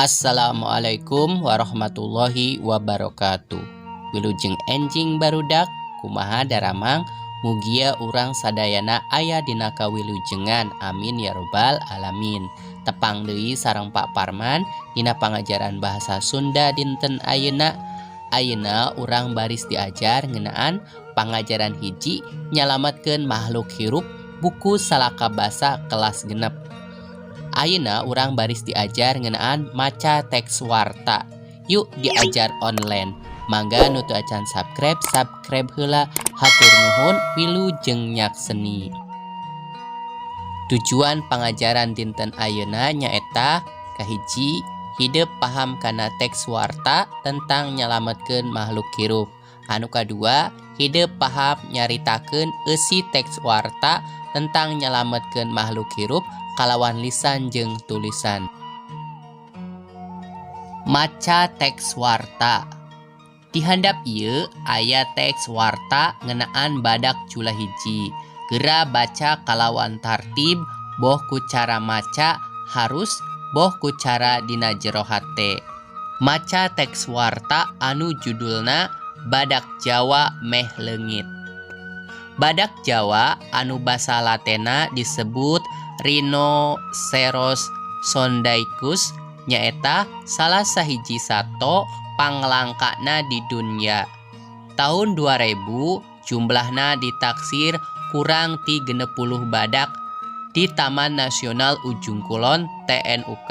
Assalamualaikum warahmatullahi wabarakatuh. Wilujeng enjing barudak, kumaha daramang? Mugia urang sadayana aya dina kawilujengan, amin ya robbal alamin. Tepang deui sareng Pak Parman dina pangajaran bahasa Sunda dinten ayeuna. Ayeuna urang baris diajar ngeunaan pangajaran hiji nyalametkeun makhluk hirup buku Salaka Basa kelas 6. Ayeuna urang baris diajar ngeunaan maca teks warta. Yuk diajar online. Mangga nu teu acan subscribe, subscribe heula. Hatur nuhun, wilujeng nyakseni. Tujuan pangajaran dinten ayeuna nyaeta kahiji, hidep paham kana teks warta tentang nyalametkeun makhluk hirup. Anu kadua, hidep paham nyaritakeun eusi teks warta tentang nyalametkeun makhluk hirup kalawan lisan jeung tulisan. Maca teks warta. Di handap ieu aya teks warta ngeunaan badak cula hiji. Geura baca kalawan tartib, boh ku cara maca harus, boh ku cara dina jero hate. Maca teks warta anu judulna Badak Jawa Meh Leungit. Badak Jawa anu basa Latinna disebut Rhinoceros sondaicus nyaeta salah sahiji sato panglangkana di dunya. Taun 2000 jumlahna ditaksir kurang ti 60 badak di Taman Nasional Ujung Kulon TNUK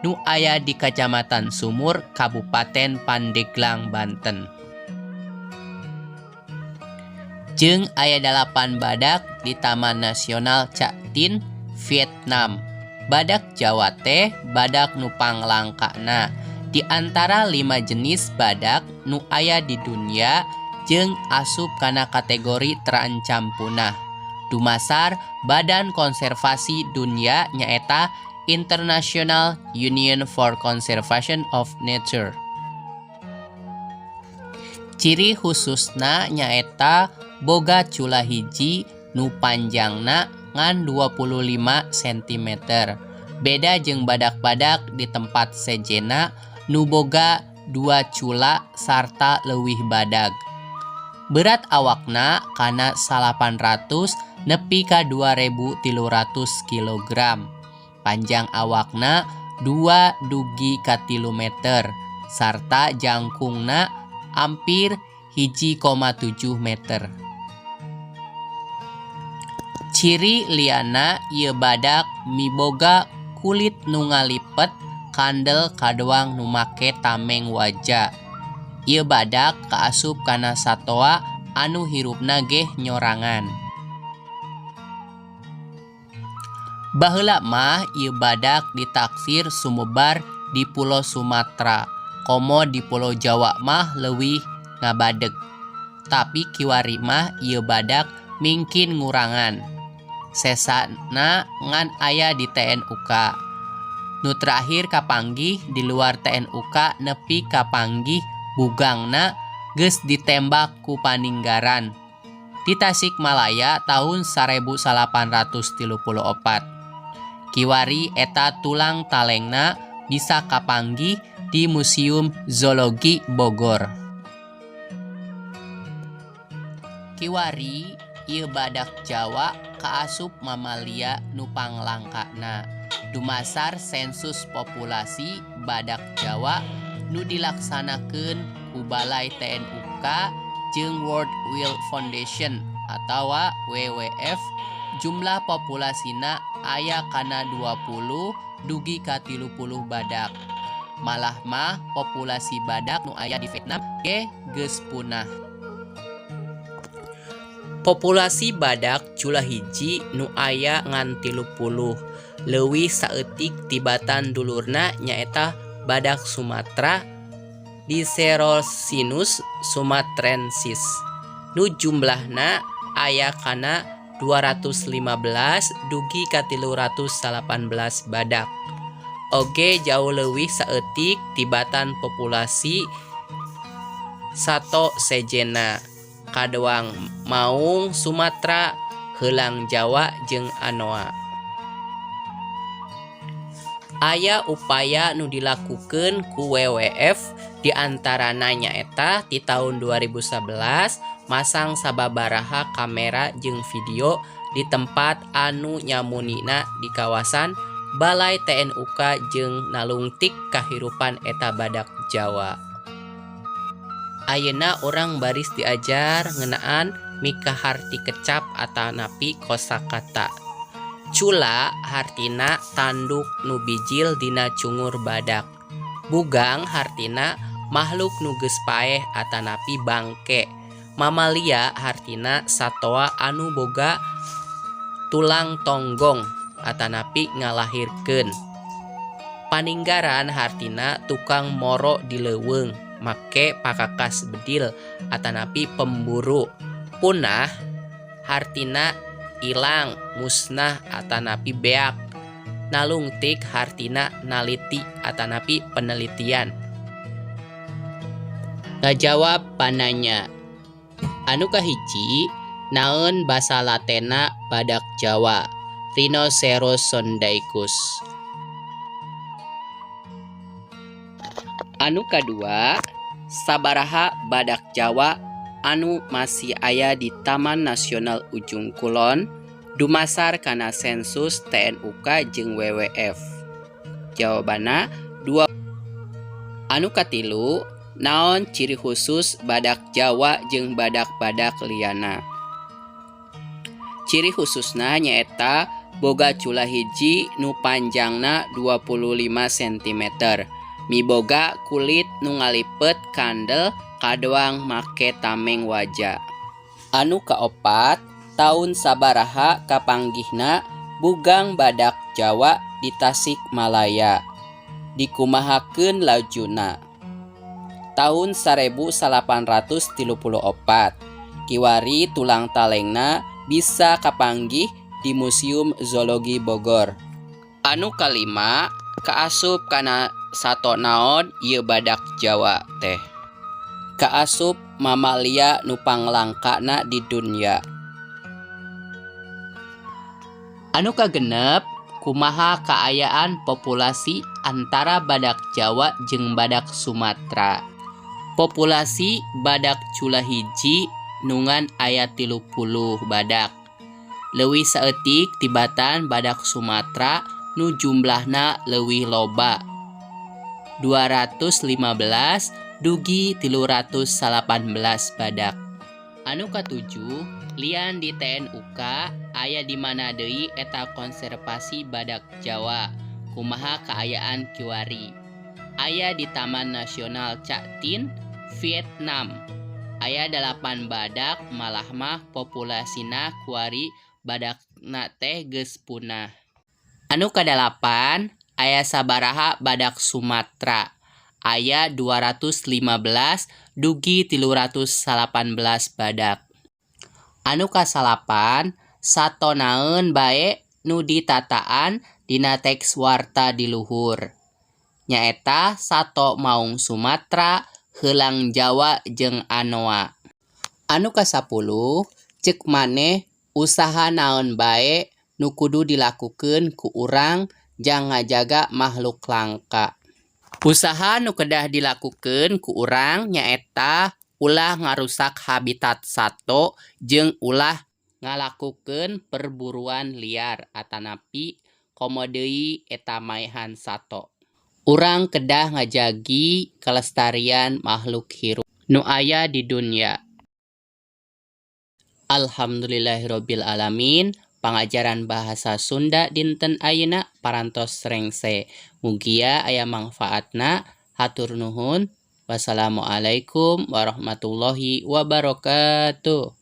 nu aya di Kacamatan Sumur, Kabupaten Pandeglang, Banten. Jeung aya 8 badak di Taman Nasional Ca Tin, Vietnam. Badak Jawa teh badak nu panglangkana di antara 5 jenis badak nu aya di dunya jeung asup kana kategori terancam punah. Dumasar Badan Konservasi Dunya nyaeta International Union for Conservation of Nature. Ciri khususna nyaeta boga cula hiji nu panjangna ngan 25 cm. Beda jeung badak-badak di tempat sejenna nu boga 2 cula sarta leuwih badag. Berat awakna kana 800 nepi ka 2300 kilogram. Panjang awakna 2 dugi ka 3 meter sarta jangkungna ampir 1,7 meter. Ciri liana ieu badak miboga kulit nu ngalipet kandel kadoang nu make tameng waja. Ieu badak kaasup kana satoa anu hirupna geh nyorangan. Baheula mah ieu badak ditaksir sumebar di Pulo Sumatera, komo di Pulo Jawa mah leuwih ngabadeg. Tapi kiwari mah ieu badak mingkin ngurangan. Sesana ngan aya di TNUK. Nu terakhir kapanggih di luar TNUK nepi kapanggih bugangna geus ditembak ku paninggaran di Tasikmalaya tahun 1834. Kiwari eta tulang talengna bisa kapanggih di Museum Zoologi Bogor. Kiwari ieu badak Jawa kaasup mamalia nu panglangkana. Dumasar sensus populasi badak Jawa nu dilaksanakeun ku Balai TNUK jeung World Wildlife Foundation atawa WWF, jumlah populasina aya kana 20 dugi ka 30 badak. Malah mah populasi badak nu aya di Vietnam ge geus punah. Populasi badak cula hiji nu aya ngan 30, leuwih saeutik tibatan dulurna nyaeta badak Sumatera Dicerorhinus sumatrensis nu jumlahna aya kana 215 dugi ka 318 badak. Oge jauh leuwih saeutik tibatan populasi sato sejenna kadoang maung Sumatera, heulang Jawa jeung anoa. Aya upaya nu dilakukeun ku WWF diantarana nyaeta ti taun 2011 masang sababaraha kamera jeung video di tempat anu nyamunina di kawasan Balai TNUK jeung nalungtik kahirupan eta badak Jawa. Ayeuna urang baris diajar ngeunaan mikaharti kecap atanapi kosakata. Cula hartina tanduk nu bijil dina cungur badak. Bugang hartina makhluk nu geus paeh atanapi bangke. Mamalia hartina satoa anu boga tulang tonggong atanapi ngalahirkeun. Paninggaran hartina tukang moro di leuweung make pakakas bedil atanapi pemburu. Punah hartina ilang, musnah atanapi beak. Nalungtik hartina naliti atanapi penelitian. Ngajawab pananya. Anu kahiji, naon basa latenna badak Jawa? Rhinoceros sondaicus. Anu kadua, sabaraha badak Jawa anu masih aya di Taman Nasional Ujung Kulon dumasar kana sensus TNUK jeung WWF? Jawabanna 2. Anu katilu, naon ciri khusus badak Jawa jeung badak-badak liana? Ciri khususna nyaeta boga cula hiji nu panjangna 25 cm, miboga kulit nu ngalipet kandel kadoang make tameng waja. Anu kaopat, taun sabaraha kapanggihna bugang badak Jawa di Tasikmalaya? Dikumahakeun lajuna? Taun 1834. Kiwari tulang talengna bisa kapanggih di Museum Zoologi Bogor. Anu kalima, kaasup kana sato naon ieu badak Jawa teh? Kaasup mamalia nu panglangkana di dunya. Anu kagenep, kumaha kaayaan populasi antara badak Jawa jeung badak Sumatera? Populasi badak cula hiji nu ngan aya 30 badak. Leuwih saeutik tibatan badak Sumatera nu jumlahna leuwih loba 215 dugi 318 badak. Anu katujuh, lian di TNUK aya di mana deui eta konservasi badak Jawa? Kumaha kaayaan kiwari? Aya di Taman Nasional Ca Tin, Vietnam. Aya 8 badak, malah mah populasina kuari badakna teh geus punah. Anu kadalapan, aya sabaraha badak Sumatera? Aya 215 dugi 318 badak. Anu kasalapan, sato naon bae nu ditataan dina teks warta di luhur? Nyaeta sato maung Sumatera, heulang Jawa jeung anoa. Anu kasapuluh, ceuk maneh usaha naon bae nu kudu dilakukeun ku urang jang ngajaga makhluk langka? Usaha nu kedah dilakukeun ku urang nyaeta ulah ngarusak habitat sato jeung ulah ngalakukeun perburuan liar atanapi komo deui eta maehan sato. Urang kedah ngajagi kelestarian makhluk hirup nu aya di dunya. Alhamdulillahirabbil alamin. Pangajaran bahasa Sunda dinten ayeuna parantos rengse. Mugia aya mangfaatna. Hatur nuhun. Wassalamualaikum warahmatullahi wabarakatuh.